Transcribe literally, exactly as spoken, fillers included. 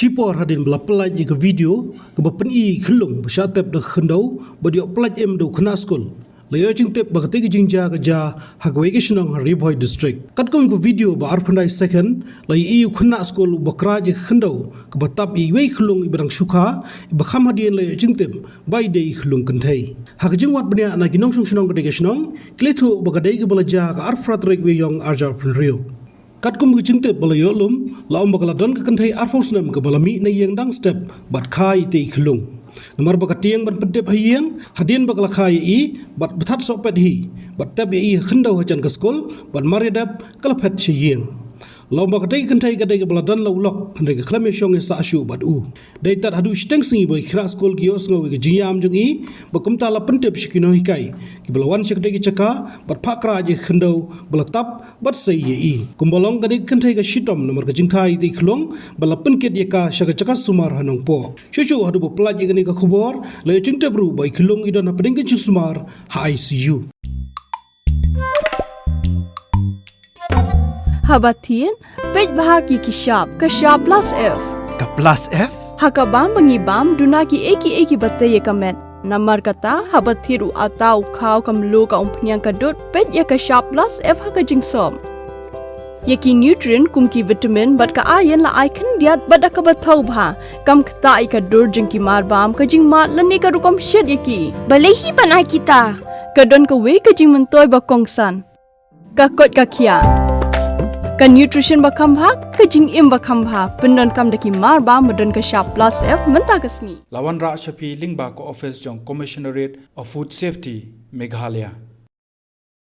Shipor hadien ba la pyllait ïa ka video kaba pyni ïa i khyllung ba shah tep da ka khyndew bad ïoh pyllait im da u khynnah skul, la ïoh jingtip ba katei ka jingjia ka jia ha kawei ka shnong ha Ri Bhoi District. Katkum ka video ba arphew khyndai second, la ïohi u khynnah skul uba kraid ïa ka khyndew kaba tap ïa iwei i khyllung iba dang shu kha, iba kham hadien la ïoh jingtip ba i dei i khyllung kynthei. Ha ka jingwad bniah na ki nongshong shnong katei ka shnong, ki la ïathuh ba ka dei kaba la jia ha ka arphew phra tarik Naiwieng arhajar arphew hynriew. Katkum ka jingtip ba la ïoh lum, la ong ba ka la don ka kynthei arphew snem kaba la mih na ïing dang step bad kha ïa itei i khyllung. Namar ba ka tieng ban pyntip ha ïing hadien ba ka la kha ïa i bad ba that sohpet hi, bad tep ïa i ha khyndew hajan ka skul, bad mar ïadep ka la phet sha ïing. La ong ba katei ka kynthei ka dei kaba la don la u lok, hynrei ka khlem ïashong ïasah shuh bad u. Dei tad haduh shiteng sngi ba ki khynnah skul ki ïohsngew ïa ka jingïam jong i, bad kumta la pyntip sha ki nonghikai kiba la wan sha katei ka jaka bad phah kraid ïa ka khyndew ba la tap bad sei ïa i. Kumba long, ka dei ka kynthei ka shitom namar ka jingkha ïa itei i khyllung ba la pynkit ïa ka sha ka jaka sumar ha Nongpoh. Shuh shuh haduh ba pyllait ïa kane ka khubor, la ïoh jingtip ruh ba i khyllung i don hapdeng ka jingsumar ha I C U. Haba thied, peit bha ki ki shap, ka shap plus F. Ka plus F? Ha ka bam ba ngi bam, duna kiei kiei kiba tei ïa ka met. Namar kata, haba thied u atta, u khaw, ka mluh, ka umphniang, ka dud, peit ïa ka shap plus F ha ka jingsop. Ïa ki nutrient kum ki vitamin bad ka iron la ai khyndiat bad da kaba thaw bha. Kam ktah ïa ka dur jong ki mar bam, ka jingmad lane ka rukom shet ïa ki. Balei hi ban ai kita? Ka don kawei ka jingmyntoi ba kongsan. Ka koit ka khiah. Ka nutrition ba kham bha, ka jingim ba kham bha. Pyndonkam da ki mar bam ba don ka shap plus F mynta ka sngi. La wanrah sha phi lyngba ka office jong Commissionerate of Food Safety, Meghalaya.